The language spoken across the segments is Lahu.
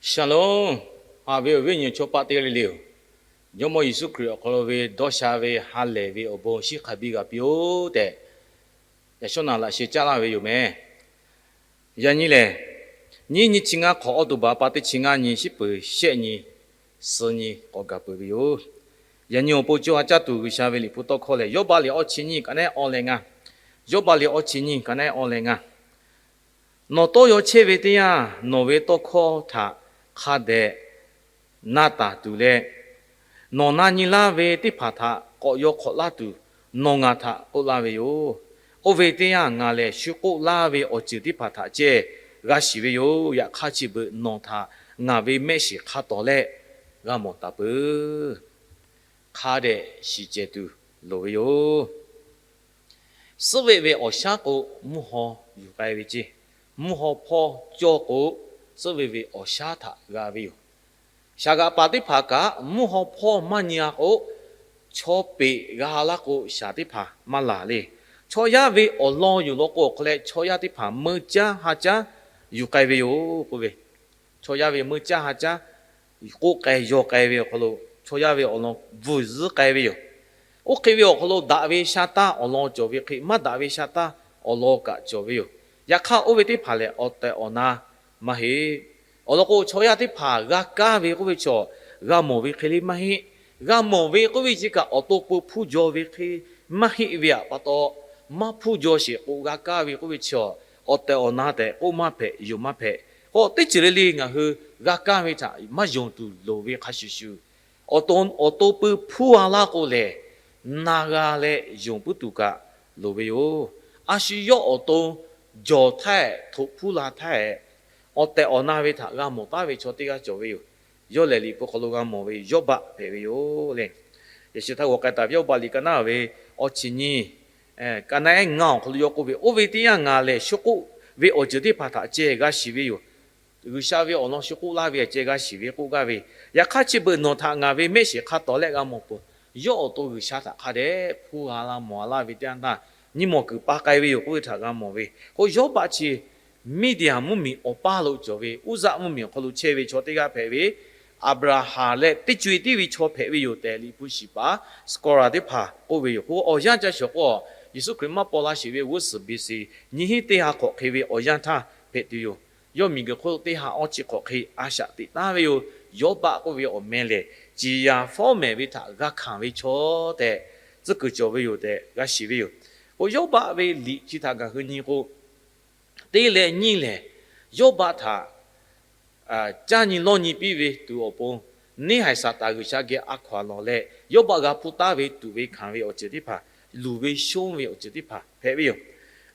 Shalom. Haꞈ ve awˬ viˉ awˬ nyi chaw paˆ teˇ g'aˇ le le-oˬ, Jawˇmawˇ Yeˍsuˆ Hkriꞈ awˬ hk'aw lo ve dawˇ sha ve ha lehˬ ve awˬ bon shinˉ hk'a biˇ g'a piˇ-oˆ tehꞈ, yaꞈ shawˉ naꞈ laꞈ sheh caˉ laˇ ve yoˬ meh. Yaꞈ nyi lehˬ, nyiˇ nyi chi ngaˇ hk'awꞈ awˬ to baˬ pa teˇ chi ngaˇ nyi shiˉ peuˬ shehˆ nyi suh nyi k'awꞈ gaˬ peuˬ ve yoˬ. Yaꞈ nyi awˬ pon co ha caˇ tuˬ G'uiˬsha ve liꞈ hpu tawˇ hkawˇ lehˬ, Yawˇbaˆ liꞈ awˇ chi nyiˇ ka naˉ-ehˉ awˇ leh ngaˇ. Yawˇbaˆ liꞈ awˇ chi nyiˇ ka naˉ-ehˉ awˇ leh ngaˇ. Nawˬ tawˇ yaw chehˇ ve teˇ yanˇ, nawˬ ve tawˇ hkawˇ htaꞈ hk'a dehꞈ na taˍ tuˬ leh, nawˬ na nyi laˇ ve teˇ hpaˍ htaꞈ k'awꞈ yaw hk'awꞈ laˇ tuˬ, nawˬ ngaˬ htaꞈ k'oˆ laˇ ve yoˬ. Oˇ ve teˇ yanˇ, ngaˬ lehˬ shu k'oˆ laˇ ve awˬ ceuˬ teˇ hpaˍ htaꞈ ceh g'a shiˍ ve yoˬ. Yaꞈ hk'aˇ chi beuꞈ nawˬ htaꞈ ngaˬ ve mehˆ shiˍ hk'a tawˍ leh g'a mawˬ taˍ peuˬ. Hk'a dehꞈ shiˍ cehˬ tuˬ loˍ ve yoˬ. Suhˉ veˆ ve awˬ shaˉ k'o, mvuhˇ haw yuˬ k'ai ve ceˇ. Mvuhˇ haw hpawˇ cawˇ k'o, suhˉ veˆ ve awˬ shaˉ htaꞈ g'a ve yoˬ. Shaˍ g'aꞈ paˍ teˇ hpaˍ kaꞈ mvuhˇ haw hpawˇ maˇ nyi-a k'o, chaw peꞈ g'a laˇ k'o, shaˍ teˇ hpaˍ maˇ laˬ le. Chaw yaˇ ve awˬ lawn yoˬ law k'o, awˬ hk'aw leh chaw yaˇ teˇ hpaˍ meuˇ caˉ ha caˉ yuˬ k'ai ve yoˬ k'oˆ ve. Chaw yaˇ ve meuˇ caˉ ha caˉ k'oˆ k'ai yaw k'ai ve awˬ hk'aw lo, chaw yaˇ ve awˬ lawn bvuhˬ zuhˉ k'ai ve yoˬ. Oˇ hk'e ve awˬ hk'aw lo daꞈ ve sha taˇ awˬ lawn cawˬ ve hk'e, maˇ daꞈ ve sha taˇ awˬ lawn kaꞈ cawˬ ve yoˬ. Yaꞈ hk'aˇ, oˇ ve teˇ hpaˍ lehˬ awˬ tehˬ awˬ na maˇ heˆ. Awˬ lawn k'o, chaw yaˇ teˇ hpaˍ g'a kaˇ ve k'oˆ ve chaw, g'a mawˬ ve hk'e le maˇ heˆ. G'a mawˬ ve k'oˆ ve chi kaꞈ awˬ to peu hpuˇ jaw ve hk'e maˇ heˆ ve pa taw, maˇ hpuˇ jaw sheˍ k'o, g'a kaˇ ve k'oˆ ve chi awˬ tehˬ awˬ na tehꞈ k'oˆ maˇ hpehꞈ, yonˍ maˇ hpehꞈ. K'o, teˇ ceuˬ le le ngaˬ hui g'a kaˇ ve htaꞈ maˇ yonˍ tuˬ loˍ ve hk'a shuˍ shuˍ, awˬ to, awˬ to peu hpuˇ-a laˇ k'o lehˬ, na g'a leh yonˍ puiˉ tuˬ kaꞈ loˍ ve yoˬ. A shu yawˇ awˬ to jawˬ htaˇ, htoꞈ hpuˇ la htaˇ, awˬ tehˬ awˬ na ve htaꞈ g'a mawˬ taˉ ve chaw teˇ g'aˇ cawˬ ve yoˬ. Yawˇ lehˬ, liꞈ hpu hk'aw lo g'a mawˬ ve Yawˇbaˆ hpehꞈ ve yoˬ le. Yaꞈ shu htaˇ g'aw k'ai taˍ ve Yawˇbaˆ liꞈ ka naˉ ve awˬ chi nyiˇ, ka naˉ-ehˉ ngaˇ awˬ hk'aw lo yawˇ k'oˆ ve, oˇ ve teˇ yanˇ ngaˬ lehˬ shu k'oˆ ve awˬ ceuˬ teˇ hpaˍ htaꞈ ceh g'a shiˍ ve yoˬ. G'uiˬsha ve awˬ lawn shu k'oˆ laˇ ve ceh g'a shiˍ ve k'oˆ gaˇ ve. Yaꞈ hk'aˇ chi beuꞈ nawˬ htaꞈ ngaˬ ve mehˆ shiˍ hk'a tawˍ leh g'a mawˬ peuˬ. Yawˇ awˬ to G'uiˬsha htaꞈ hk'a dehꞈ hpuˇ g'a laˇ mawˬ a laˇ ve teˇ yanˇ htaˇ, nyi mawˬ kuiˬ pa k'ai ve yoˬ k'oˆ ve htaꞈ g'a mawˬ ve. K'o, Yawˇbaˆ chi Miˇdiˍaˍ mvuhˇmiˬ awˬ paˇ lo cawˬ ve, Uˇzaˆ mvuhˇmiˬ awˬ hk'aw lo chehˇ ve chaw teˇ g'aˇ hpehꞈ ve, Aˍbraˍhanˍ leh teˇ co-e tiˉ ve chaw hpehꞈ ve yoˬ tehꞈ, liꞈ hpu shiˍ paˍ scholar teˇ hpaˍ k'oˆ ve yoˬ. K'o, awˬ yanˇ ca shawˍ k'o, Yeˍsuˆ Hkriꞈ maˇ paw la sheˍ ve g'uˇ suhˍ B C nyiˇ hinˉ teˇ ha hk'awꞈ hk'e ve awˬ yanˇ htaˇ hpehꞈ tuˬ yoˬ. Yawˇ miˬguiˬ hk'oˆ teˇ ha awˇ chi hk'awꞈ hk'e a shaꞈ teꞈ taˉ ve yoˬ. Yawˇbaˆ k'oˆ ve awˬ meh lehˬ, ciˍ yaˍ fawˉ mehˍ ve htaꞈ g'a hkanˍ ve chaw tehꞈ tcuhˉ kuiˬ cawˬ ve yoˬ tehꞈ g'a shiˍ ve yoˬ. K'o, Yawˇbaˆ ve liꞈ chi htaꞈ ngaˬ hui nyi k'o, teˇ leh nyiˇ lehˬ, Yawˇbaˆ htaꞈ caˇ nyi lawˇ nyi piˇ ve tuˬ awˬ pon, neˇhaiˬ Saˍtanˍ G'uiˬsha geh a hkaw-anˬ lawˬ leh, Yawˇbaˆ g'a hpuˇ taˉ ve tuꞈ ve hkanˍ ve awˬ ceuˬ teˇ hpaˍ, luˬ ve shonˇ ve awˬ ceuˬ teˇ hpaˍ hpehꞈ ve yoˬ.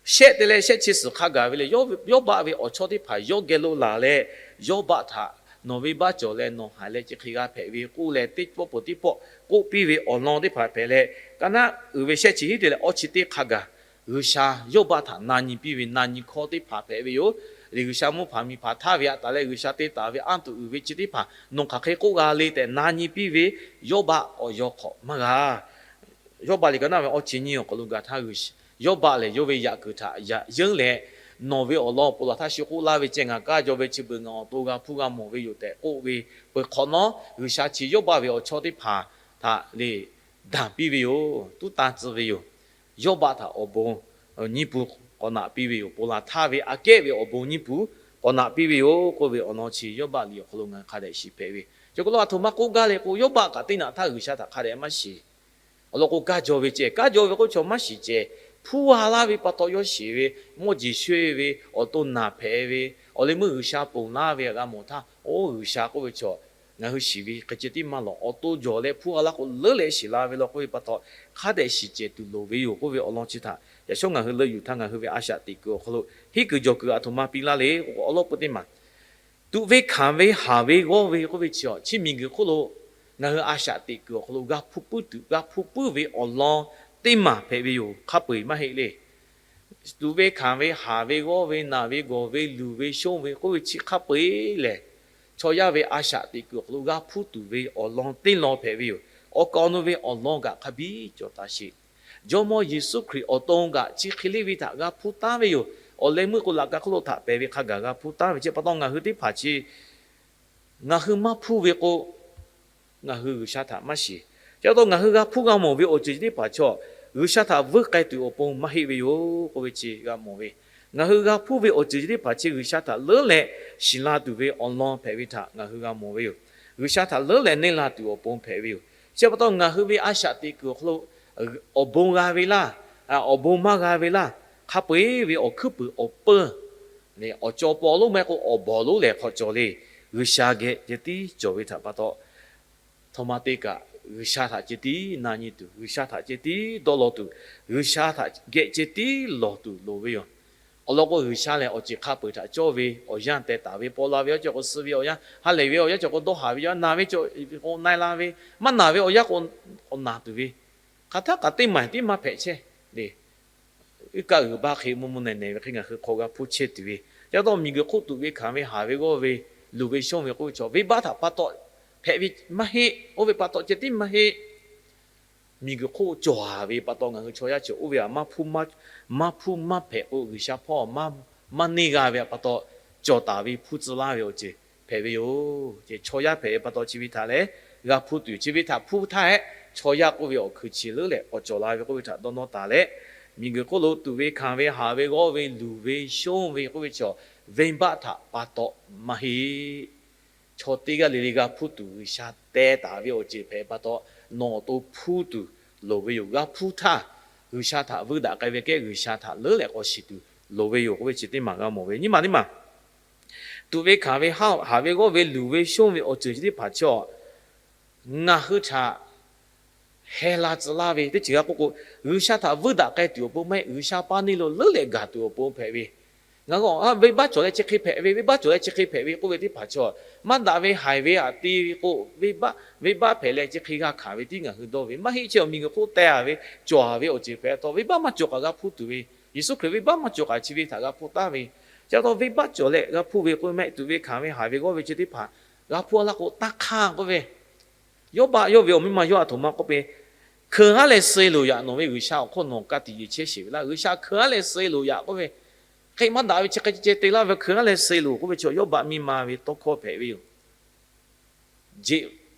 Shehˆ te leh shehˆ chi suhˍ hk'a gaˬ ve leh, Yawˇbaˆ ve awˬ chawˇ teˇ hpaˍ yawˇ geh lo laˬ leh, Yawˇbaˆ htaꞈ nawˬ ve baˆ cawˬ leh nawˬ haiˬ leh chi hk'e g'a hpehꞈ ve k'oˆ leh, teˇ pawˆ peuˬ teˇ pawˆ k'oˆ piˇ ve awˬ lawn teˇ hpaˍ hpehꞈ leh, ka naˉ uiˍ ve shehˆ chi hiˉ te leh awˇ chi teˇ hk'a gaˬ G'uiˬsha Yawˇbaˆ htaꞈ na nyi piˇ ve na nyi hkawˇ teˇ hpaˍ hpehꞈ ve yoˬ. Liꞈ G'uiˬsha mvuhˇ hpaˍ miˬ hpaˍ htaˇ ve aꞈ taˍ leh G'uiˬsha te taˍ ve anˇ tuˬ uiˍ ve chi teˇ hpaˍ nawˬ hk'aˬ hk'e k'oˆ g'a le tehꞈ na nyi piˇ ve Yawˇbaˆ awˬ yaw hk'awꞈ maˇ g'a. Yawˇbaˆ liꞈ ka naˉ ve awˇ chi nyiˇ awˬ hk'aw lo gaˬ htaˇ, Yawˇbaˆ lehˬ yawˇ ve yaꞈ kuiˬ htaꞈ yaꞈ yeunˇ leh, nawˬ ve awˬ lawn awˬ pon laˬ htaˇ shu k'oˆ laˇ ve ceh ngaˬ kaˇ jaw ve chi beuꞈ ngaˬ awˬ to g'a hpuˇ g'a mawˬ ve yoˬ tehꞈ k'oˆ ve peuˬ hk'awꞈ nawˉ, G'uiˬsha chi Yawˇbaˆ ve awˬ chawˇ teˇ hpaˍ htaꞈ le daˬ piˇ ve yoˬ. Tuˉ tanˇ tcuh ve yoˬ. Yawˇbaˆ htaꞈ awˬ bon nyiˇ pun k'awꞈ naꞈ piˇ ve yoˬ. Ponˬ laˬ htaˇ ve aꞈ kehˉ ve awˬ bon nyiˇ pun k'awꞈ naꞈ piˇ ve yoˬ k'oˆ ve awˬ lawn chi Yawˇbaˆ liꞈ awˬ hk'aw lo ngaˬ hui hk'a dehꞈ shiˍ hpehꞈ ve. Chi k'o lo aˬ htoꞈ ma k'oˆ gaˇ le k'o, Yawˇbaˆ kaꞈ teˇ naꞈ htaˇ G'uiˬsha htaꞈ hk'a dehꞈ maˇ shiˍ. Awˬ lawn k'o, kaˇ jaw ve ceh, kaˇ jaw ve k'oˆ chaw maˇ shiˍ ceh, hpuˇ g'a laˇ ve pa taw yawˇ shiˍ ve, mawˇ jeˬ shoˇ-e ve, awˬ to naˬ hpehꞈ ve, awˬ leh meuˇ G'uiˬsha ponˬ laˇ ve g'a mawˬ htaˇ, oˇ G'uiˬsha k'oˆ ve chaw ngaˬ hui shiˍ ve hk'e ceh tiˉ maˇ lawˬ. Awˬ to jawˬ leh hpuˇ g'a laˇ k'o leuˉ leh shiˍ la ve law k'oˆ ve pa taw, hk'a dehꞈ shiˍ cehˬ tuˬ loˍ ve yoˬ k'oˆ ve awˬ lawn chi htaꞈ yaꞈ shawˉ ngaˬ hui leuˆ yuˬ htaˇ ngaˬ hui ve a shaꞈ teꞈ kuiˬ awˬ hk'aw lo hiˉ kuiˬ jawˬ kuiˬ aˬ htoꞈ ma piˇ laˇ le k'o, awˬ lawn peu teˇ maˬ tuꞈ ve hkanˍ ve haˍ ve g'awˇ ve k'oˆ ve chi, chi miˬguiˬ hk'oˆ lo ngaˬ hui a shaꞈ teꞈ kuiˬ awˬ hk'aw lo g'a hpuˇ puiˉ tuˬ, g'a hpuˇ puiˉ ve awˬ lawn teˇ maˬ hpehꞈ ve yoˬ. Hk'a peu-eˬ maˇ heˆ le. Tuꞈ ve hkanˍ ve haˍ ve g'awˇ ve naˬ ve gawˬ ve luˬ ve shonˇ ve k'oˆ ve chi hk'a peu-eˬ lehˬ, chaw yaˇ ve a shaꞈ teꞈ kuiˬ awˬ hk'aw lo g'a hpuˇ tuˬ ve awˬ lawn teˇ lawn hpehꞈ ve yoˬ. Awˬ kaˍ awˬ nu ve awˬ lawn kaꞈ hk'a biˇ cawˬ taˍ sheˍ. Jawˇmawˇ Yeˍsuˆ Hkriꞈ awˬ to kaꞈ chi hk'e le ve htaꞈ g'a hpuˇ taˉ ve yoˬ. Awˬ leh meuˇ k'o laꞈ ka hk'oˆ lo htaꞈ pehˬ ve hk'a gaˬ g'a hpuˇ taˉ ve chi pa taw, ngaˬ hui teˇ hpaˍ chi Ngaˬ hui maˇ hpuˇ ve k'o, ngaˬ hui G'uiˬsha htaꞈ maˇ shiˍ. Chi pa taw ngaˬ hui g'a hpuˇ g'a mawˬ ve awˬ ceuˬ chi teˇ hpaˍ chaw, G'uiˬsha htaꞈ vuiˇ k'ai tuˬ awˬ pon maˇ heˆ ve yoˬ k'oˆ ve chi g'a mawˬ ve. Ngaˬ hui g'a hpuˇ ve awˬ ceuˬ chi teˇ hpaˍ chi G'uiˬsha htaꞈ leuˉ leh shiˍ la tuˬ ve awˬ lawn hpehꞈ ve htaꞈ ngaˬ hui g'a mawˬ ve yoˬ. G'uiˬsha htaꞈ leuˉ leh neˇ la tuˬ awˬ pon hpehꞈ ve yoˬ. Chi pa taw ngaˬ hui ve a shaꞈ teꞈ kuiˬ awˬ hk'aw lo awˬ bon g'a ve laˇ, awˬ bon maˇ g'a ve laˇ, hk'a peu-eˬ ve awˬ hkuiˉ puiˍ awˬ peuˇ, awˬ cawˬ paw lonˉ maˇ heˆ k'o awˬ bawˬ lonˉ lehˬ hk'awꞈ cawˬ le. G'uiˬsha geh ceh tiˉ cawˬ ve htaꞈ pa taw, htaꞈ ma te kaꞈ G'uiˬsha htaꞈ ceh tiˉ na nyi tuˬ, G'uiˬsha htaꞈ ceh tiˉ dawˇ law tuˬ, G'uiˬsha htaꞈ geh ceh tiˉ lawˬ tuˬ loˍ ve yoˬ. Awˬ lawn k'o, G'uiˬsha lehˬ awˬ ceuˬ hk'a peu-eˬ htaꞈ cawˇ ve, awˬ yanˇ teh taˍ ve, paw la ve awˬ yanˇ cawˬ k'o suh ve, awˬ yanˇ ha lehˬ ve awˬ yanˇ cawˬ k'o dawˇ haˍ ve, naˬ ve cawˬ k'o na-e la ve, maˇ naˬ ve awˬ yanˇ k'o k'awꞈ naˬ tuˬ ve, hk'aˬ htaˇ kaꞈ teˇ maˬ tiˉ maˇ hpehꞈ chehˇ le. Iˉ kaˆ g'uiˬ baˆ hk'e mvuh mvuh nehˬ nehˬ ve hk'e ngaˬ hui hk'aw g'a hpuˇ chehˇ tuˬ ve, yaˇ dawˇ miˬguiˬ hk'oˆ tuꞈ ve hkanˍ ve haˍ ve g'awˇ ve, luˬ ve shonˇ ve k'oˆ ve chaw, venˇbaˆ htaꞈ pa taw hpehꞈ ve maˇ heˆ. Oˇ ve pa taw ceh tiˉ maˇ heˆ. Miˬguiˬ hk'oˆ cawˬ-a ve pa taw ngaˬ hui chaw yaˇ cawˬ oˇ ve htaꞈ maˇ hpuˇ maˇ hpehꞈ k'o, G'uiˬsha hpawˇ maˇ neˇ g'a ve pa taw, cawˬ taˍ ve hpuˇ tcuh laˇ ve awˬ ceuˬ hpehꞈ ve yoˬ. Chaw yaˇ hpehꞈ ve pa taw chi ve htaꞈ lehˬ g'a hpuˇ tuˬ yoˬ. Chi ve htaꞈ hpuˇ htaˇ hehꞈ, chaw yaˇ k'oˆ ve awˬ hkui chi leuˉ leh k'awꞈ cawˬ la ve k'oˆ ve htaꞈ dawˇ nawˇ taˍ leh, miˬguiˬ hk'oˆ lo tuꞈ ve hkanˍ ve haˍ ve g'awˇ ve luˬ ve shonˇ ve k'oˆ ve chaw, venˇbaˆ htaꞈ pa taw maˇ heˆ. Chaw teˇ g'aˇ le le g'a hpuˇ tuˬ G'uiˬsha teh taˍ ve awˬ ceuˬ hpehꞈ pa taw, nawˬ awˬ to hpuˇ tuˬ loˍ ve yoˬ. G'a hpuˇ htaˇ, G'uiˬsha htaꞈ vuiˇ daꞈ k'ai ve kehˉ G'uiˬsha htaꞈ leuˉ leh k'awꞈ shiˍ tuˬ loˍ ve yoˬ k'oˆ ve chi teˇ maˬ g'a mawˬ ve. Nyiˇ maˬ teˇ maˬ, tuꞈ ve hkanˍ ve haˍ ve g'awˇ ve luˬ ve shonˇ ve awˬ ceuˬ chi teˇ hpaˍ chaw ngaˬ hui htaꞈ heh la tcuh laˇ ve teˇ ceuˬ g'a k'oˆ k'o, G'uiˬsha htaꞈ vuiˇ daꞈ k'ai tuˬ awˬ pon maˇ heˆ, G'uiˬsha paˇ neˇ lo leuˉ leh gaˬ tuˬ awˬ pon hpehꞈ ve. Ngaˬ hui venˇbaˆ cawˬ leh chi hk'e hpehꞈ ve, venˇbaˆ cawˬ leh chi hk'e hpehꞈ ve k'oˆ ve teˇ hpaˍ chaw, maˇ daꞈ ve haiˬ ve aꞈ te ve k'o, venˇbaˆ hpehꞈ leh chi hk'e g'a hkanˍ ve tiˉ ngaˬ hui dawˇ ve maˇ heˆ. Chi awˬ miˬguiˬ hk'oˆ teh-a ve, cawˬ-a ve awˬ ceuˬ hpehꞈ taw, venˇbaˆ maˇ cawˬ kaꞈ g'a hpuˇ tuˬ ve, Yeˍsuˆ Hkriꞈ venˇbaˆ maˇ cawˬ kaꞈ chi ve htaꞈ g'a hpuˇ taˍ ve. Chi pa taw venˇbaˆ cawˬ leh g'a hpuˇ ve k'oˆ ve mehˆ, tuꞈ ve hkanˍ ve haˍ ve g'awˇ ve chi teˇ hpaˍ g'a hpuˇ-a laˇ k'o, taˇ hk'aˇ k'oˆ ve, Yawˇbaˆ yawˇ ve awˬ miˇ ma yawˇ a htoꞈ ma k'oˆ ve, Hkeu-aˉ leh suh-e loˬ yaꞈ, nawˬ ve G'uiˬsha awˬ hk'oˆ nawˬ ka tiꞈ yeˬ chehˇ sheˍ ve laˇ. G'uiˬsha hkeu-aˉ leh suh-e loˬ yaꞈ k'oˆ ve, hk'e maˇ daꞈ ve chi hk'e ceh te laˇ ve, hkeu-aˉ leh suh-e loˬ k'oˆ ve chaw, Yawˇbaˆ miˇ ma ve tawˇ hkawˇ hpehꞈ ve yoˬ. Jeꞈ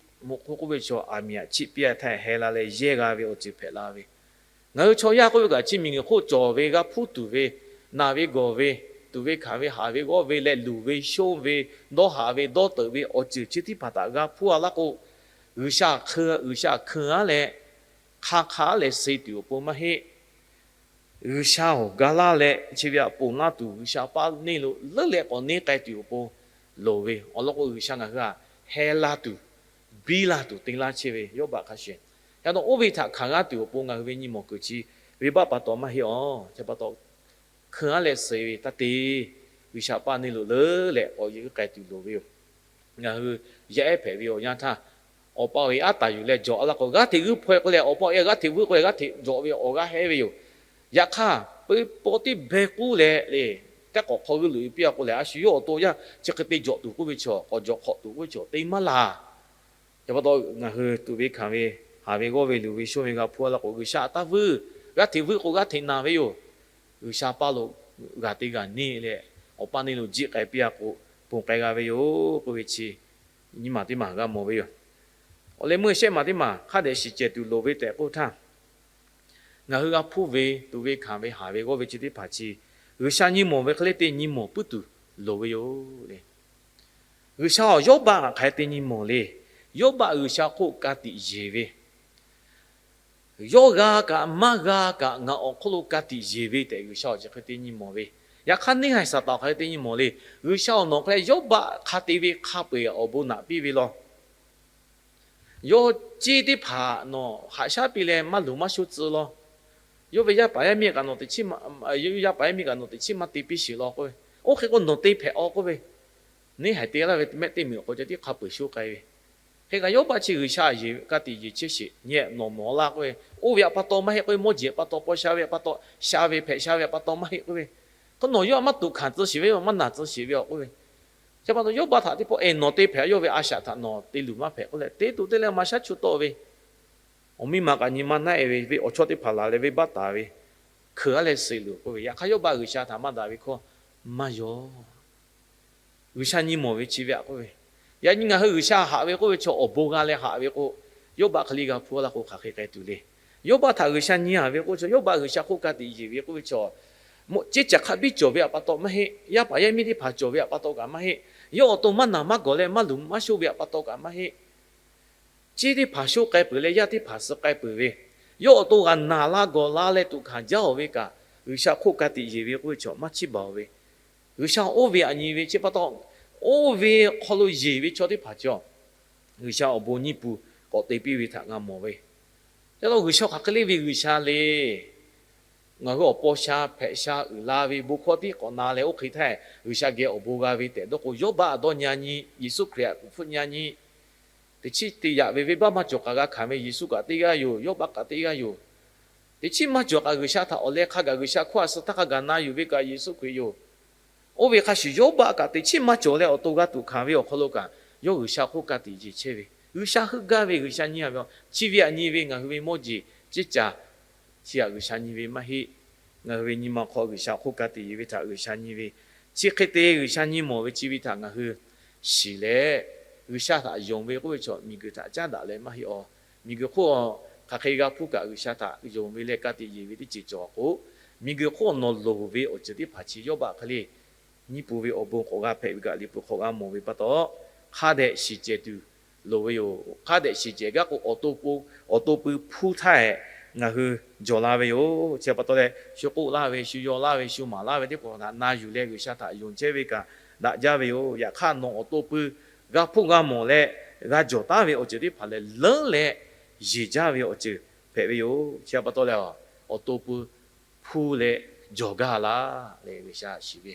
muꞈ hk'oˆ k'oˆ ve chaw, aˬ miˍ aꞈ chiˆ piˇ-a htaˇ heh la leh yehˇ g'a ve awˬ ceuˬ hpehꞈ la ve. Ngaˬ hui chaw yaˇ k'oˆ ve kaꞈ, chi miˬguiˬ hk'oˆ cawˬ ve g'a hpuˇ tuˬ ve, naˬ ve gawˬ ve, tuꞈ ve hkanˍ ve haˍ ve g'awˇ ve leh luˬ ve shonˇ ve, dawˇ haˍ ve dawˇ teuꞈ ve awˬ ceuˬ chi teˇ hpaˍ htaꞈ g'a hpuˇ-a laˇ k'o, G'uiˬsha hkeu, G'uiˬsha hkeu-aˉ leh hk'a hk'a-aˉ leh suh tuˬ awˬ pon maˇ heˆ. G'uiˬsha-oˬ, ga laˇ leh chi ve htaꞈ ponˬ laˇ tuˬ, G'uiˬsha paˇ neˇ lo leuˉ leh k'awꞈ neˇ k'ai tuˬ awˬ pon loˍ ve. Awˬ lawn k'o, G'uiˬsha ngaˬ hui htaꞈ heh la tuˬ, biˇ la tuˬ te laˇ chehˇ ve Yawˇbaˆ hk'a shuˍ. Yaꞈ nyi oˇ ve htaꞈ hkanˍ g'aˇ tuˬ awˬ pon ngaˬ hui ve nyi mawˬ kuiˬ chi venˇbaˆ pa taw maˇ heˆ-aˬ. Chi pa taw hkeu-aˉ leh suh ve taˇ te, G'uiˬsha paˇ neˇ lo leuˉ leh k'awꞈ yeˬ k'ai tuˬ loˍ ve yoˬ. Ngaˬ hui yaˇ ehˉ hpehꞈ ve awˬ yanˇ htaˇ, awˬ pa awˬ e aˉ taˍ yuˬ leh jawˬ-a laˇ k'o, g'aˇ hteꞈ g'uiˇ hpaw-e k'oˆ leh, awˬ pa awˬ e g'aˇ hteꞈ g'uiˇ k'oˆ leh, g'aˇ hteꞈ jawˬ ve awˬ g'aˇ hehˉ ve yoˬ. Yaꞈ hk'aˇ, peu paw teˇ beh k'uˉ leh le, teˇ k'awꞈ hk'aw g'uiˇ loꞈ-e piˇ-a k'o lehˬ, a shu yawˇ awˬ to yaˇ chi hk'e te jawˬ tuˬ k'oˆ ve chaw, k'awꞈ jawˬ hk'awꞈ tuˬ k'oˆ ve chaw te maˇ laˬ. Yaꞈ pa taw ngaˬ hui tuꞈ ve hkanˍ ve, haˍ ve g'awˇ ve, luˬ ve shonˇ ve g'a hpuˇ-a laˇ k'o, G'uiˬsha taˇ vuiˇ, g'aˇ hteꞈ vuiˇ k'o g'aˇ hteꞈ naˬ ve yoˬ. G'uiˬsha paˇ lo g'aˬ te g'aˬ neˇ leh, awˬ paˇ neˇ lo jiˆ k'ai piˇ-a k'o, ponˬ k'ai g'a ve yoˬ k'oˆ ve chi nyiˇ maˬ teˇ maˬ g'a mawˬ ve yoˬ. Awˬ leh meuˇ shehˆ maˬ teˇ maˬ hk'a dehꞈ shiˍ cehˬ tuˬ loˍ ve tehꞈ k'oˆ htaˇ, ngaˬ hui g'a hpuˇ ve, tuꞈ ve hkanˍ ve, haˍ ve g'awˇ ve chi teˇ hpaˍ chi G'uiˬsha nyi mawˬ ve hk'e le te nyi mawˬ puiˉ tuˬ loˍ ve yoˬ le. G'uiˬsha-oˬ, Yawˇbaˆ hk'aˬ hk'e te nyi mawˬ le. Yawˇbaˆ G'uiˬsha hk'oˆ ka tiꞈ yeˬ ve, yawˇ g'a kaꞈ maˇ g'a kaꞈ ngaˬ awˬ hk'oˆ lo ka tiꞈ yeˬ ve tehꞈ G'uiˬsha-oˬ, chi hk'e te nyi mawˬ ve. Yaꞈ hk'aˇ neˇ haiˬ Saˍtanˍ hk'aˬ hk'e te nyi mawˬ le. G'uiˬsha-oˬ, nawˬ hk'e leh Yawˇbaˆ hk'a te ve hk'a peu-eˬ awˬ bon naꞈ piˇ ve law. Yawˇ ceˇ teˇ hpaˍ nawˬ haꞈ shaˉ piˇ leh maˇ luˬ maˇ sho tcuh law. Yawˇ ve yaˇ paˍ yaˇ miˇ kaꞈ nawˬ teꞈ chiˉ, yawˇ yaˇ paˍ yaˇ miˇ kaꞈ nawˬ teꞈ chiˉ maˇ te piˇ sheˍ law k'oˆ ve. Oˇ hk'e k'o nawˬ te hpehꞈ-aw k'oˆ ve. Neˇ haiˬ te laˇ ve mehˆ teˇ miˬ awˬ hk'aw ceh tiˉ hk'a peu-eˬ sho k'ai ve. Hk'e kaꞈ Yawˇbaˆ chi G'uiˬsha yeˬ ka tiꞈ yeˬ chehˇ sheˍ, nyi-ehˍ nawˬ mawˬ laˇ k'oˆ ve. Oˇ ve htaꞈ pa taw maˇ heˆ k'oˆ ve, mawˇ jeˬ pa taw paw sha ve htaꞈ pa taw, sha ve hpehꞈ sha ve htaꞈ pa taw maˇ heˆ k'oˆ ve. Hk'e nawˬ yawˇ htaꞈ maˇ tuꞈ hkanˍ tcuh sheˍ ve, maˇ naˬ tcuh sheˍ ve-aw k'oˆ ve. Chi pa taw Yawˇbaˆ htaꞈ teˇ pawˆ-e nawˬ te hpehꞈ, yawˇ ve a shaꞈ htaꞈ nawˬ te luˬ maˇ hpehꞈ k'oˆ leh, te tuˬ te leh maˇ shaˉ chu tawˆ ve. Awˬ miˇ ma kaꞈ nyi ma naˆ-e ve, ve awˬ chawˇ teˇ hpaˍ laˬ leh venˇbaˆ taˍ ve, hkeu-aˉ leh suh loˬ k'oˆ ve. Yaꞈ hk'aˇ Yawˇbaˆ G'uiˬsha htaꞈ maˇ daꞈ ve hkawˇ maˇ yaw. G'uiˬsha nyi mawˬ ve chi ve htaꞈ k'oˆ ve, Yaꞈ nyi ngaˬ hui G'uiˬsha haꞈ ve k'oˆ ve chaw awˬ bon g'a leh haꞈ ve k'o, Yawˇbaˆ hk'e le g'a hpuˇ laˇ k'o hk'aˬ hk'e k'ai tuˬ le. Yawˇbaˆ htaꞈ G'uiˬsha nyi haˍ ve k'oˆ ve chaw, Yawˇbaˆ G'uiˬsha hk'oˆ ka tiꞈ yeˬ ve k'oˆ ve chaw, ceˇ caˬ hk'a biˇ cawˬ ve awˬ pa taw maˇ heˆ. Yaˇ paˍ yaˇ miˇ teˇ hpaˍ cawˬ ve awˬ pa taw kaꞈ maˇ heˆ. Yawˇ awˬ to maˇ naˬ maˇ gawˬ leh maˇ luˬ maˇ shoˆ ve awˬ pa taw kaꞈ maˇ heˆ. Ceˇ teˇ hpaˍ shoˆ k'ai peuˬ leh yaˇ teˇ hpaˍ suh k'ai peuˬ ve, yawˇ awˬ to g'a naˬ la gawˬ la leh tuꞈ hkanˍ jaˇ-oˬ ve kaꞈ, G'uiˬsha hk'oˆ ka tiꞈ yeˬ ve k'oˆ ve chaw maˇ chiˇ baˬ-oˬ ve, G'uiˬsha oˇ ve aꞈ nyi ve chi pa taw, oˇ ve hk'aw lo yeˬ ve chaw teˇ hpaˍ cawˬ, G'uiˬsha awˬ bon nyiˇ pun k'awꞈ te piˇ ve htaꞈ g'a mawˬ ve. Yaꞈ nyi G'uiˬsha hk'aˬ hk'e le ve G'uiˬsha le. Ngaˬ hui awˬ paw sha hpehꞈ sha uiˍ la ve bon hkawˇ tiˉ k'awꞈ na leh oˇ hk'e htaˇ, G'uiˬsha geh awˬ bon g'a ve tehꞈ dawˇ k'o, Yawˇbaˆ dawˇ nyi-a nyi, Yeˍsuˆ Hkriꞈ htaꞈ kuˬ hpfuhˆ nyi-a nyi. Teˇ chiˉ te yaꞈ ve venˇbaˆ maˇ cawˬ k'aꞈ g'a hkanˍ ve Yeˍsuˆ kaꞈ teˇ g'aˇ yoˬ, Yawˇbaˆ kaꞈ teˇ g'aˇ yoˬ. Teˇ chiˉ maˇ cawˬ k'aꞈ G'uiˬsha htaꞈ awˬ leh hk'a gaˬ G'uiˬsha hkawˇ a suh htaˇ hk'a gaˬ na yuˬ ve kaꞈ Yeˍsuˆ Hkriꞈ yoˬ. Oˇ ve hk'a shuˍ Yawˇbaˆ kaꞈ teˇ chiˉ maˇ cawˬ leh awˬ to g'a tuꞈ hkanˍ ve awˬ hk'aw lo kaꞈ, yawˇ G'uiˬsha hk'oˆ ka tiꞈ yeˬ chehˇ ve, G'uiˬsha heuˆ gaˇ ve G'uiˬsha nyi-a ve, chi ve aꞈ nyi ve ngaˬ hui ve mawˇ jeˬ ceˇ caˬ chi aꞈ G'uiˬsha nyi ve maˇ heˆ. Ngaˬ hui ve nyi ma hk'aw G'uiˬsha hk'oˆ ka tiꞈ yeˬ ve htaꞈ G'uiˬsha nyi ve, chi hk'e te G'uiˬsha nyi mawˬ ve chi ve htaꞈ ngaˬ hui shiˍ leh, G'uiˬsha htaꞈ yonˍ ve k'oˆ ve chaw miˬguiˬ htaꞈ caˉ daꞈ leh maˇ heˆ-aˬ. Miˬguiˬ hk'oˆ hk'aˬ hk'e g'a hpuˇ kaꞈ G'uiˬsha htaꞈ yonˍ ve leh ka tiꞈ yeˬ ve teˇ ceuˬ cawˬ k'o, miˬguiˬ hk'oˆ nawˬ loˍ ve awˬ ceuˬ teˇ hpaˍ chi Yawˇbaˆ hk'e le nyiˇ pun ve awˬ bon k'awꞈ g'a hpehꞈ ve kaꞈ Liꞈ hpu hk'aw g'a mawˬ ve pa taw, hk'a dehꞈ shiˍ cehˬ tuˬ loˍ ve yoˬ. Hk'a dehꞈ shiˍ cehˬ gaˇ k'o, awˬ to pui hpuˇ htaˇ hehꞈ ngaˬ hui jawˬ la ve yoˬ. Chi pa taw leh, shu k'oˆ laˇ ve, shu yaw laˇ ve, shu maˍ laˇ ve teˇ hpaˍ htaꞈ na yuˬ leh G'uiˬsha htaꞈ yonˍ chehˇ ve kaꞈ daꞈ jaˇ ve yoˬ. Yaꞈ hk'aˇ nawˬ awˬ to pui g'a hpuˇ g'a mawˬ leh g'a jawˬ taˉ ve awˬ ceuˬ teˇ hpaˍ lehˬ, leuˉ leh yeˬ jaˇ ve awˬ ceuˬ hpehꞈ ve yoˬ. Chi pa taw leh, awˬ to pui hpuˇ leh jawˬ gaˇ laˇ leh G'uiˬsha shiˍ ve,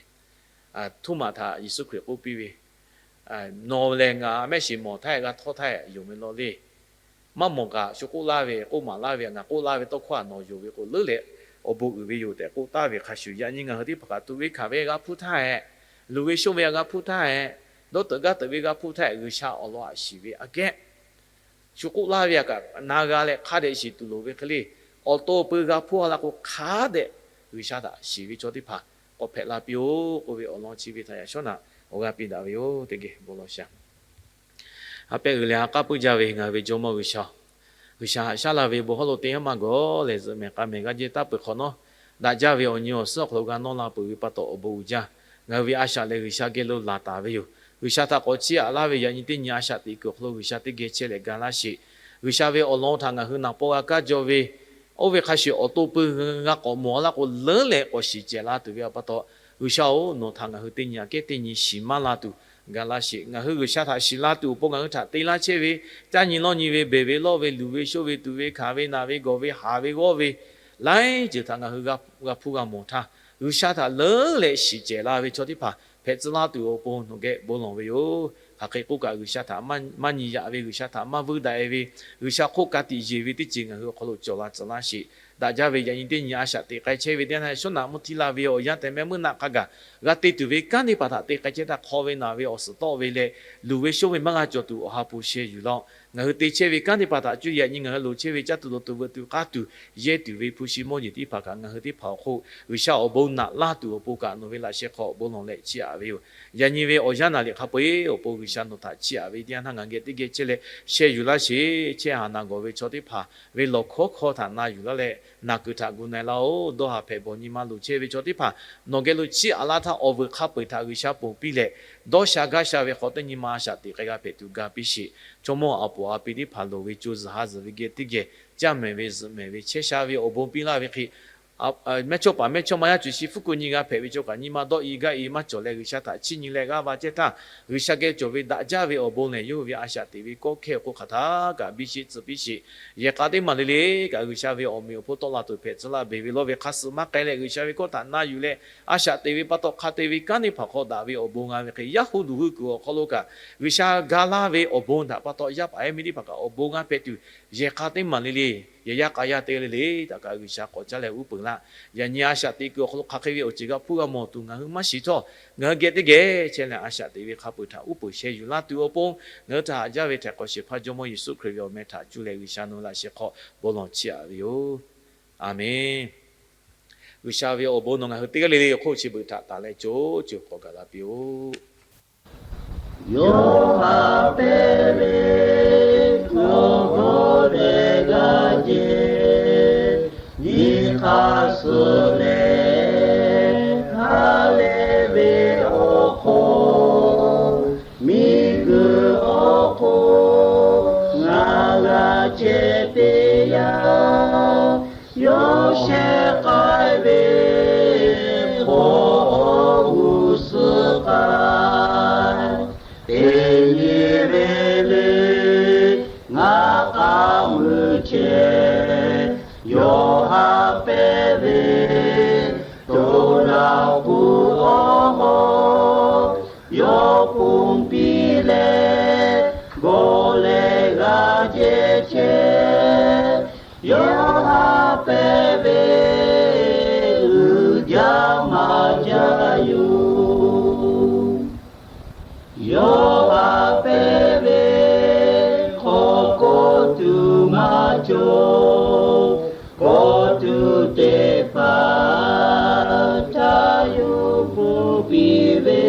Htoˉmaꞈ htaꞈ Yeˍsuˆ Hkriꞈ k'oˆ piˇ ve, Nawˬ lehˬ ngaˬ mehˆ shiˍ mawˬ htaˇ g'a htawˇ htaˇ yonˍ ve law le. Maˇ mawˬ kaꞈ shu k'oˆ laˇ ve, k'oˆ maˍ laˇ ve, ngaˬ k'oˆ laˇ ve tawˇ hkawˇ htaꞈ nawˬ yonˍ ve k'o, leuˉ leh awˬ bon uiˍ ve yoˬ tehꞈ k'oˆ taˍ ve hk'a shuˍ, yaꞈ nyi ngaˬ hui teˇ hpaˍ kaꞈ tuꞈ ve hkanˍ ve g'a hpuˇ htaˇ hehꞈ, luˬ ve shoˇ ve g'a hpuˇ htaˇ hehꞈ, dawˇ teuꞈ gaˇ teuꞈ ve g'a hpuˇ htaˇ hehꞈ, G'uiˬsha awˬ lawn aꞈ shiˍ ve aꞈ kehˉ shu k'oˆ laˇ ve aꞈ kaꞈ na g'a leh hk'a dehꞈ shiˍ tuˬ loˍ ve hk'e le. Awˬ to pui g'a hpuˇ a la k'o, hk'a dehꞈ G'uiˬsha htaꞈ shiˍ ve chaw teˇ hpaˍ k'awꞈ hpehꞈ la piˇ-oˆ k'oˆ ve awˬ lawn chi ve htaꞈ yaꞈ shawˉ naꞈ awˬ g'aˇ piˇ daꞈ ve yoˬ. Teˇ geh bon lawˬ sha. Ha pehˇ uiˍ leh ha k'aˉ puiˉ jaˇ ve ngaˬ hui ve Jawˇmawˇ G'uiˬsha, G'uiˬsha haꞈ shaˉ la ve bon hawˉ lo teˇ yanˇ maˇ gawˬ lehˬ, zuhꞈ mehˍ k'a mehˍ g'a jehˇ taˍ peuˬ hk'awꞈ nawˉ, daꞈ jaˇ ve awˬ nyi awˬ suhˉ awˬ hk'aw lo g'a nawˇ la peuˬ ve pa taw awˬ bon uiˍ jaˇ. Ngaˬ hui ve a shaꞈ lehˬ G'uiˬsha geh lo laˬ taˍ ve yoˬ. G'uiˬsha htaꞈ k'awꞈ chiˇ aꞈ laˇ ve yaꞈ nyi teˇ nyi a shaꞈ teꞈ kuiˬ awˬ hk'aw lo G'uiˬsha teˇ geh chehˇ leh ga laˇ sheˍ. G'uiˬsha ve awˬ lawn htaꞈ ngaˬ hui naˍ paw g'a kaˇ jaw ve, oˇ ve hk'a shuˍ awˬ to pui g'a k'awꞈ mawˬ laˇ k'o, leuˉ leh k'awꞈ shiˍ cehˬ la tuˬ ve awˬ pa taw, G'uiˬsha-oˬ, nawˬ htaꞈ ngaˬ hui teˇ nyi aꞈ kehˉ teˇ nyi shiˍ maˇ la tuˬ ga laˇ sheˍ. Ngaˬ hui G'uiˬsha htaꞈ shiˍ la tuˬ awˬ pon ngaˬ hui htaꞈ te laˇ chehˇ ve, caˇ nyi lawˇ nyi ve, beˬ ve lawˇ ve, luˬ ve shoˇ ve, tuꞈ ve hkanˍ ve, naˬ ve gawˬ ve, haˍ ve g'awˇ ve, laiˉ ceuˬ htaꞈ ngaˬ hui g'a hpuˇ g'a mawˬ htaˇ, G'uiˬsha htaꞈ leuˉ leh shiˍ cehˬ la ve chaw teˇ hpaˍ hpehꞈ tcuh laˇ tuˬ awˬ pon nawˬ geh bon lawˬ ve yoˬ. Hk'aˬ hk'e k'oˆ kaꞈ, G'uiˬsha htaꞈ maˇ nyi yaꞈ ve, G'uiˬsha htaꞈ maˇ vuiˇ daꞈ e ve, G'uiˬsha hk'oˆ ka tiꞈ yeˬ ve teˇ ceuˬ ngaˬ hui awˬ hk'aw lo cawˬ la tcuh laˇ sheˍ. Daꞈ jaˇ ve yaꞈ nyi teˇ nyi a shaꞈ teꞈ k'ai chehˇ ve teˇ yanˇ, shawˉ naꞈ mvuhˇ htiˇ la ve awˬ yanˇ tehꞈ mehˆ meuˇ naˆ hk'a gaˬ g'a te tuˬ ve kanˉ teˇ hpaˍ htaꞈ te k'ai chehˇ htaˇ, hk'aw ve naˬ ve awˬ suhˍ tawˆ ve leh, luˬ ve shoˇ ve maˇ g'a cawˬ tuˬ awˬ ha hpu sheh yuˬ laˇ-oˆ. Ngaˬ hui te chehˇ ve kanˉ teˇ hpaˍ htaꞈ cuˇ yaꞈ nyi ngaˬ hui loˍ chehˇ ve caˇ tuˬ dawˬ tuˬ veuꞈ tuˬ k'aˇ tuˬ yehˇ tuˬ ve hpu shi mawˇ jeˬ teˇ hpaˍ kaꞈ ngaˬ hui teˇ hpaˍ awˬ hk'oˆ G'uiˬsha awˬ bon naꞈ laˇ tuˬ awˬ pon kaꞈ nawˬ ve laꞈ sheh hk'aw bon lawˬ leh chiˇ aꞈ ve yoˬ. Yaꞈ nyi ve awˬ yanˇ naˍ riˍ hk'a peu-eˬ awˬ pon G'uiˬsha nawˬ htaꞈ chiˇ aꞈ ve teˇ yanˇ htaˇ ngaˬ geh teˇ geh chehˇ leh sheh yuˬ laˇ sheˍ. Chehˇ haˍ naˬ gawˬ ve chaw teˇ hpaˍ ve lawˬ hkawˉ hkawˇ htaꞈ na yuˬ laˇ leh, naˬ kuiˬ htaꞈ gu na-e laˇ-oˆ. Dawˇ haˍ hpehꞈ bawˬ nyi ma loˍ chehˇ ve chaw teˇ hpaˍ nawˬ geh lo chiˇ aꞈ laˇ htaˇ, awˬ vuiˬ hk'a peu-eˬ htaꞈ G'uiˬsha ponˬ piˇ leh, dawˇ sha gaˇ sha ve hk'aw teˇ nyi ma a shaꞈ teꞈ k'ai g'a hpehꞈ tuˬ ga piˇ sheˍ. Chaw mawˇ aˬ poˍ a pi teˇ hpaˍ loˍ ve co zuhˬ ha zuhˬ ve geh teˇ geh caˇ mehˍ ve zuhꞈ mehˍ ve chehˇ sha ve awˬ bon piˇ laˇ ve hk'e, mehˇchawˇ paˍ mehˇchawˇma yaˇ cuˬ shi hpfuhˇ ku nyi g'a hpehꞈ ve chaw kaꞈ nyi ma dawˇ i gaˇ i maˇ cawˬ leh G'uiˬsha htaꞈ chiˇ nyi leh g'aˇ va chehˇ htaˇ, G'uiˬsha geh cawˬ ve daꞈ jaˇ ve awˬ bon lehˬ, yawˇ hui ve a shaꞈ teꞈ ve kawˆ hkehˇ awˬ hk'oˆ hk'aˬ htaˇ kaꞈ biˇ sheˆ tcuh piˇ sheˍ. Yehˬ k'a teˇ maˬ le le kaꞈ G'uiˬsha ve awˬ meꞈ awˬ hponˇ tawˆ la tuˬ hpehꞈ tcuh laˇ. Beˬ ve lawˇ ve hk'a suh maˇ k'ai leh G'uiˬsha ve kawˆ htaꞈ na yuˬ leh a shaꞈ teꞈ ve pa taw, hk'a te ve kanˉ teˇ hpaˍ hk'aw daꞈ ve awˬ bon g'a ve hk'e, yaˇ hu duˬ hui kuiˬ awˬ hk'aw lo kaꞈ G'uiˬsha ga laˇ ve awˬ bon htaꞈ pa taw, yaˇ paˍ yaˇ miˇ teˇ hpaˍ kaꞈ awˬ bon g'a hpehꞈ tuˬ, yehˬ k'a teˇ maˬ le le, yehˬ yaˇ k'a yaˇ te le le htaꞈ kaꞈ G'uiˬsha k'awꞈ caˇ leh uˉ peunˍ laˇ. Yaꞈ nyi a shaꞈ teꞈ kuiˬ awˬ hk'aw lo hk'aˬ hk'e ve awˬ ceuˬ g'a hpuˇ g'a mawˬ tuˬ ngaˬ hui maˇ shiˍ htawˇ, ngaˬ hui geh teˇ geh chehˇ leh a shaꞈ teꞈ ve hk'a peu-eˬ htaꞈ uˉ peunˍ sheh yuˬ laˇ tuˬ awˬ pon, ngaˬ hui htaꞈ haꞈ jaˇ ve htaiˍ hk'awꞈ shehˍ hpaˇ Jawˇmawˇ Yeˍsuˆ Hkriꞈ ve awˬ meh htaꞈ cuˇ leh G'uiˬsha nawˬ ve laꞈ sheh hk'aw bon lawˬ chiˇ aꞈ ve yoˬ. Aˬmenˍ. G'uiˬsha ve awˬ bon nawˬ ngaˬ hui teˇ g'aˇ le le awˬ hk'oˆ chi beuꞈ htaꞈ taˍ leh co co k'awꞈ gaˬ la piˇ-oˆ. Yoˇhanˬ hpehꞈ ve awˬ hk'aw lo g'a jehˬ nyi hk'a suh leh, ha lehˬ ve awˬ hk'aw, miˬguiˬ awˬ hk'oˆ ngaˬ g'a chehˇ teˇ yanˇ, yawˇ shehˍ k'ai ve hk'awꞈ awˬ g'uˇ suhˍ k'ai. Teˇ nyi ve le ngaˬ k'a muiˬ chehˇ, Yoˇhanˬ hpehꞈ ve to laˬ k'o awˬ hawˉ, yawˇ ponˬ piˇ leh gawˬ leh g'a jehˇ chehˇ. Yoˇhanˬ hpehꞈ ve uiˍ jaˇ maˇ jaˇ yoˬ. Yoˇhanˬ hpehꞈ ve hk'aw kawˇ tuˬ maˇ cawˬ, kawˇ tuˬ teˇ hpaˍ htaˇ yawˇ ponˬ piˇ ve,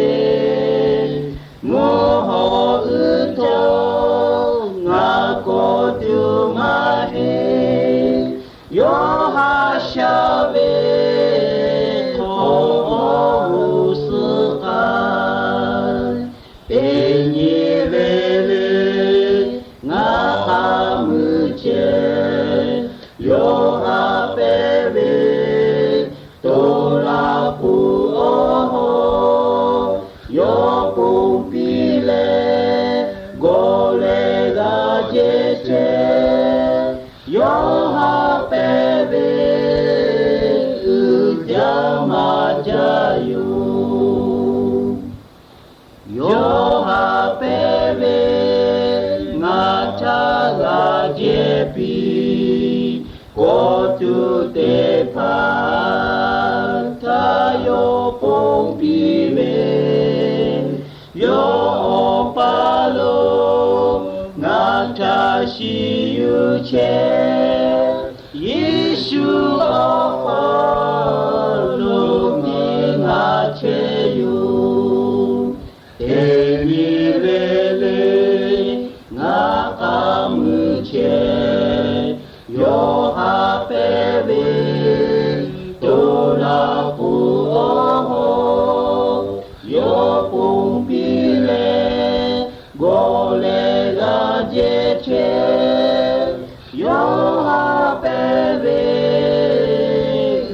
mvuhˇ hawˬ uiˍ htawˇ ngaˬ kawˇ tuˬ maˇ heˆ. Yoˇhanˬ shaˍ ve hk'awꞈ awˬ g'uˇ suhˍ k'ai. Teˇ nyi ve le ngaˬ k'a muiˬ chehˇ, Yoˇhanˬ hpehꞈ ve to laˬ k'o awˬ hawˉ, yawˇ ponˬ piˇ leh gawˬ leh g'a jehˇ chehˇ. Yoˇhanˬ hpehꞈ ve uiˍ jaˇ maˇ jaˇ yoˬ. Yoˇhanˬ hpehꞈ ve ngaˬ htaꞈ g'a jehˇ piˇ, kawˇ tuˬ teˇ hpaˍ htaˇ yawˇ ponˬ piˇ ve, yawˇ awˬ paˇ lo ngaˬ htaꞈ shiˍ yuˬ chehˇ. Yeˍsuˆ awˬ hk'aw lo nyi ngaˬ chehˇ yoˬ. Teˇ nyi ve le ngaˬ k'a muiˬ chehˇ, Yoˇhanˬ hpehꞈ ve to laˬ k'o awˬ hawˉ, yawˇ ponˬ piˇ leh gawˬ leh g'a jehˇ chehˇ. Yoˇhanˬ hpehꞈ ve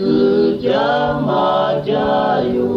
uiˍ jaˇ maˇ jaˇ yoˬ.